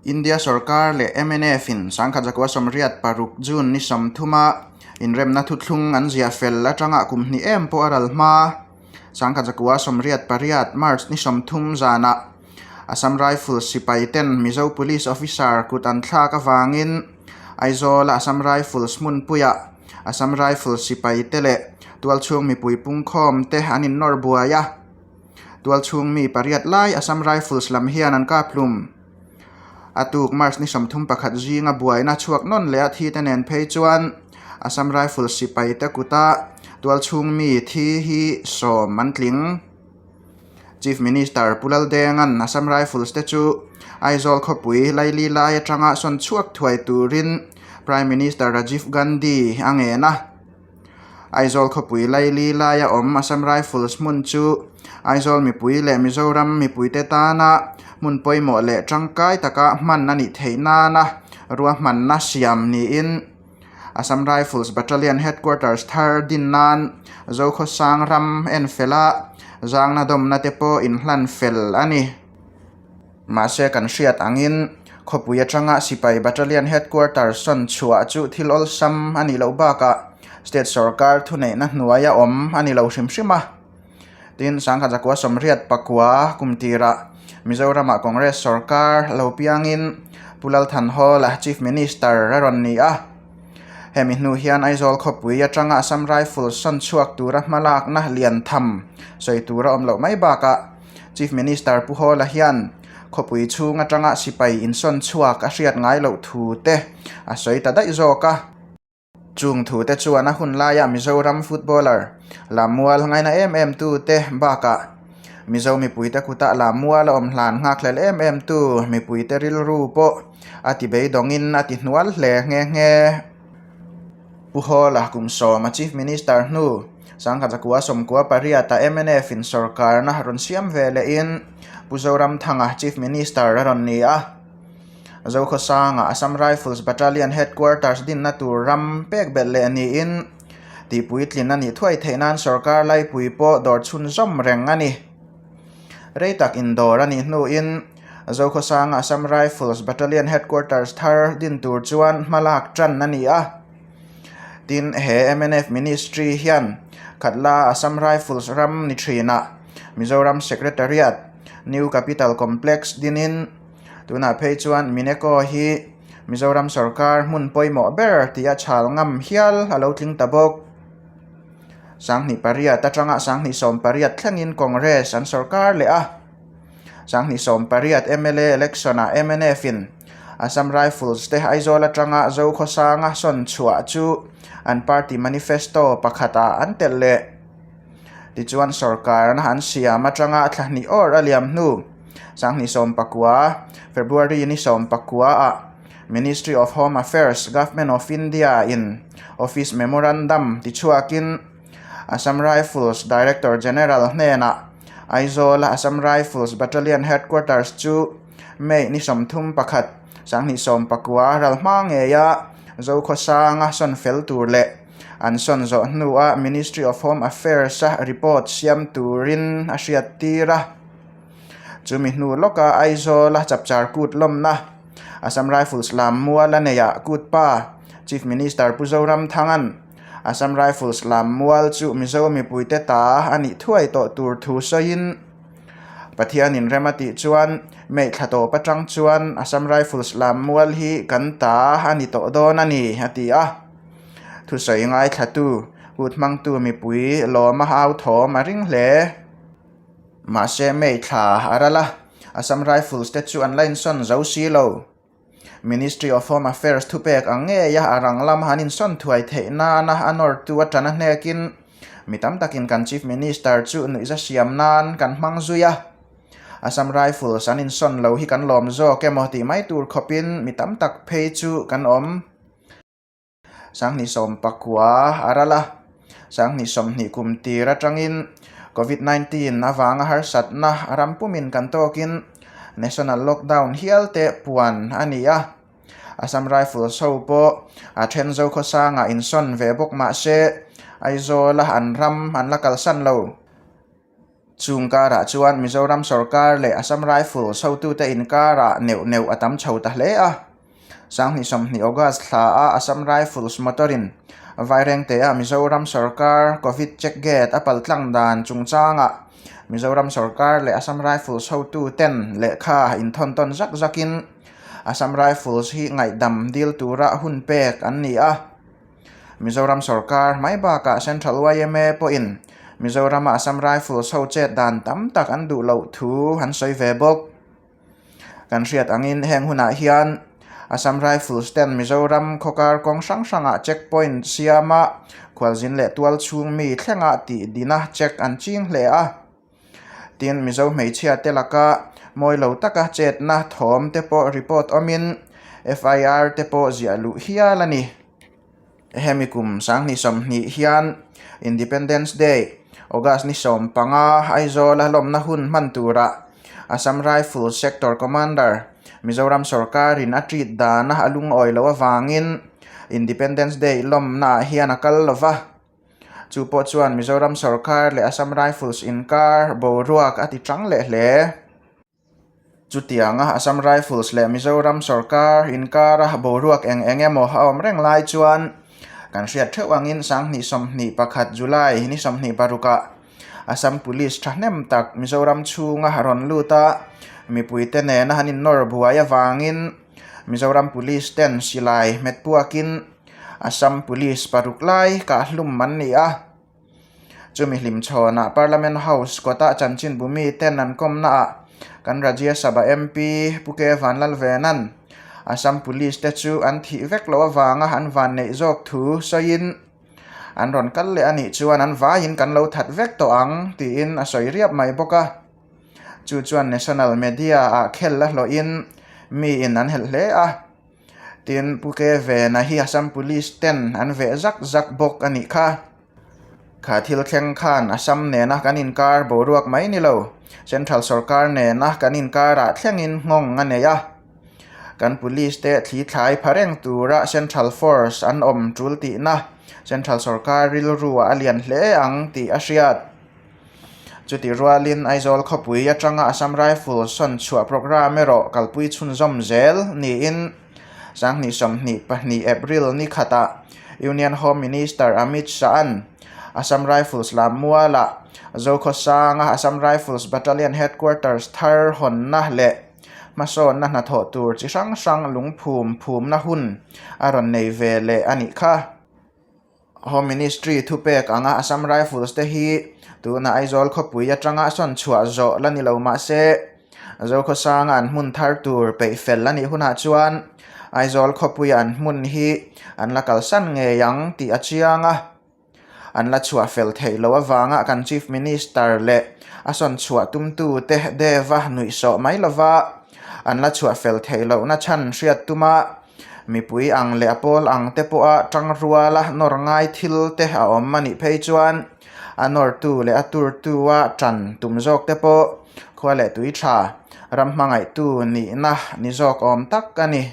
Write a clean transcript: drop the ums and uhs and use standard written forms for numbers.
India sorkar leh MNF-in 1986 June ni 30-a inremna thuthlung an ziah fel atanga kum hnih em pawh a ral hma. 1988 March ni 30 zanah Assam Rifles sipai ten Mizo Police Officer kut an thlak avangin Aizawl-a Assam Rifles hmunpuiah Assam Rifles sipai te leh tualchhung mipui pungkhawm te an innawr buai a. Tualchhung mi pariat lai Assam Rifles lam hian an kap hlum. A tuk March ni 31 zinga buaina chhuak nawn leh a thi te nen phei chuan Assam Rifles sipai te kuta tualchhung mi thi hi sawm an tling. Chief Minister Pu Laldenga'n Assam Rifles te chu Aizawl khawpui laili lai atanga sawn chhuak thuai turin Prime Minister Rajiv Gandhi a ngen a. Aizawl khawpui laili laia awm Assam Rifles hmun chu Aizawl mipui leh Mizoram mipuite tana hmun pawimawh leh tangkai taka hman a nih theih nana ruahmanna siam niin Assam Rifles Battalion Headquarters thar din nan Zokhawsang ram en fel a, zangna dawmna te pawh inhlan fel a ni. Mahse kan hriat angin khawpui atanga sipai Battalion Headquarters sawn chhuah chu thil awlsam a nih loh bakah State sorkar thuneihna hnuaia awm a ni lo hrim hrim a. Tin, 1989 kum tirah Mizoramah Congress sorkar lo piangin Pu Lalthanhawla Chief Minister a rawn ni a. Hemi hnu hian Aizawl khawpui atanga Assam Rifles sawn chhuak tura hmalakna lian tham sawi tur a awm loh mai bakah Chief Minister Pu Hawla hian khawpui chhung atanga sipai insawn chhuak a hriat ngai loh thu te a sawi ta daih zawk a. Chung thute chuan a hun laia Mizoram footballer Lammual ngaina em em tute bakah Mizo mipuite kutah Lammual a awm hlan nghakhlel em em tu mipuite rilru pawh a ti beidawngin a ti hnual hle nghe nghe. Pu Hawla kum sawma Chief Minister hnu 1998 a mnf in sorkarna rawn siam ve lehin Pu Zoramthanga Chief Minister a rawn ni a. Zokhawsanga Assam Rifles Battalion Headquarters dinna tur ram pek belh leh niin tihpuitlin a nih thuai theih nan sorkar laipui pawh dawr chhunzawm reng a ni. Rei tak indawr a nih hnuin Zokhawsanga Assam Rifles Battalion Headquarters thar din tur chuan hmalak tan a ni a. Tin, he mnf Ministry hian Khatla Assam Rifles ram ni thinah Mizoram Secretariat, New Capital Complex dinin, Tunah phei chuan Mineco hi Mizoram sorkar hmun pawimawh ber tih a chhal ngam hial a lo tling ta bawk. Sanghnih pariat atanga sanghnih sawm pariat thlengin Congress an sorkar leh a. Sanghnih sawm pariat mla election ah mnf in Assam Rifles te Aizawl atanga Zokhawsanga sawn chhuah chu an party manifesto pakhatah an telh leh. Tichuan sorkarna an siam atanga thlahnih awr a liam hnu Sanghnih sawm pakua, February ni sawm pakua ah Ministry of Home Affairs, Government of India in Office Memorandum tichhuakin Assam Rifles Director General hnenah Aizawl a Assam Rifles Battalion Headquarters chu May ni 31, Sanghnih sawm pakua ral hma ngeia Zokhawsanga sawn fel tur leh an sawn zawh hnuah Ministry of Home Affairs a report siam turin a hriat tir a. Chumi hnu lawka Aizawl a chapchar kut lawmna Assam Rifles lam mual a neihah kut pa Chief Minister Pu Zoramthanga'n Assam Rifles lam mual chu Mizo mipuite ta a nih thuai tawh tur thu sawiin Pathianin rem a tih chuan May thla tawp atang chuan Assam Rifles lam mual hi kan ta a ni tawh dawn a ni a ti a. Thusawi ngaithlatu, kut hmangtu mipui lawm a au thawm a ring hle. Mahse May thla a ral a, Assam Rifles te chu an la insawn zo si lo. Ministry of Home Affairs thupek ang ngeia a rang lam han insawn thuai theih nana a nawrtu a ṭan a hnekin mi tam takin kan Chief Minister chu nuihza siam nan kan hmang zui a. Assam Rifles an insawn lo hi kan lawm zawk emaw tih mai tur khawpin mi tam tak phei chu kan awm. Sanghnih sawm pakua a ral a, sanghnih sawmhnih kum tir atangin Covid 19 avanga harsatna ram pumin kan tawkin National Lockdown hial te puan a ni a. Assam Rifles ho pawh a then zo khawsangah insawn ve bawk mahse Aizawla an ram an la kalsan lo. Chung karah chuan Mizoram sorkar leh Assam Rifles hotute inkarah neuh neuh a tam chho ta hle a. Sanghnih 20 August thla a Assam Rifles motor-in Vairengte-a Mizoram sorkar Covid check gate a paltlang dan chungchangah Mizoram sorkar leh Assam Rifles hotuten lehkha inthawn tawn zak zakin Assam Rifles hi ngaihdam dil tura hun pek an ni a. Mizoram sorkar hmai bakah Central yma pawhin Mizorama Assam Rifles ho chet dan tam tak an duh loh thu an sawi ve bawk. Kan hriat angin heng hunah hian Assam Rifles ten Mizoram khawkar kawng hrang hrangah check point siama khualzin leh tual chhung mi thlenga tih dina check an ching hle a. Tin, Mizo hmeichhia te laka mawi lo taka chetna thawm te pawh report awmin FIR te pawh ziah luh hial a ni. Hemi kum 2020 hian Independence Day, August ni 15, Aizawla lawmna hun hman turah Assam Rifles Sector Commander, Mizoram sorkarin a treat dana a lungawi loh avangin Independence Day lawmnaah hian a kal lo va. Chu pawh chuan Mizoram sorkar leh Assam Rifles inkar boruak a ti chang leh hle. Chutianga Assam Rifles leh Mizoram sorkar inkara boruak eng eng emaw a awm reng lai chuan kan hriat theuh angin 2021 July ni 26 ah Assam Police thahnem tak Mizoram chhunga rawn lut a, mipuite nena an innawr buai avangin Mizoram Police ten silai hmet puakin Assam Police paruk lai kah hlum an ni a. Chumi hlimchhawnah Parliament House kawtah chanchinbu miten an kawmnaah kan Rajya Sabha MP Pu K Vanlalvena'n Assam Police te chu an thih vek loh avanga an van neih zawk thu sawiin an rawn kal leh a nih chuan an vaiin kan lo that vek tawh ang tiin a sawi riap mai bawk a. Chu chuan National Media ah khel la hlawhin miin an helh hle a. Tin, Pu Ke Vena hi Assam Police ten an veh zak zak bawk a nih kha. Kha thil thleng khan Assam nena kan inkar boruak mai ni lo, Central sorkar nena kan inkarah thlengin nghawng a nei a. Kan Police te thli thlai pha reng tura Central Force an awm tul tihna Central sorkar rilruah a lian hle ang tih a hriat. Chutih rualin Aizawl khawpui atanga Assam Rifles sawn chhuah programme erawh kalpui chhunzawm zel niin 2022 April ni khatah Union Home Minister Amit Shah-a'n Assam Rifles Lammualah Zokhawsanga Assam Rifles Battalion Headquarters thar hawnna leh hmasawnna hnathawh tur chi hrang hrang lungphum phumna hun a rawn nei ve leh a nih kha. Home Ministry thupek anga Assam Rifles te hi tuna Aizawl khawpui atanga sawn chhuah zawh la ni lo mah se, Zokhawsanga an hmun thar tur peih fel a nih hunah chuan Aizawl khawpuia an hmun hi an la kalsan ngei ang tih a chiang a. An la chhuah fel theih loh avanga kan Chief Minister leh a sawn chhuah tumtute Deva nuihsawh mai lova an la chhuah fel theih lohna chhan hriat tuma Mipui ang leh a pawl ang te pawha tang ruala nawr ngai thil te a awm a nih phei chuan a nawrtu leh a turtua tan tum zawk te pawh khua leh tui tha ram hmangaihtu nihna ni zawk awm tak a ni.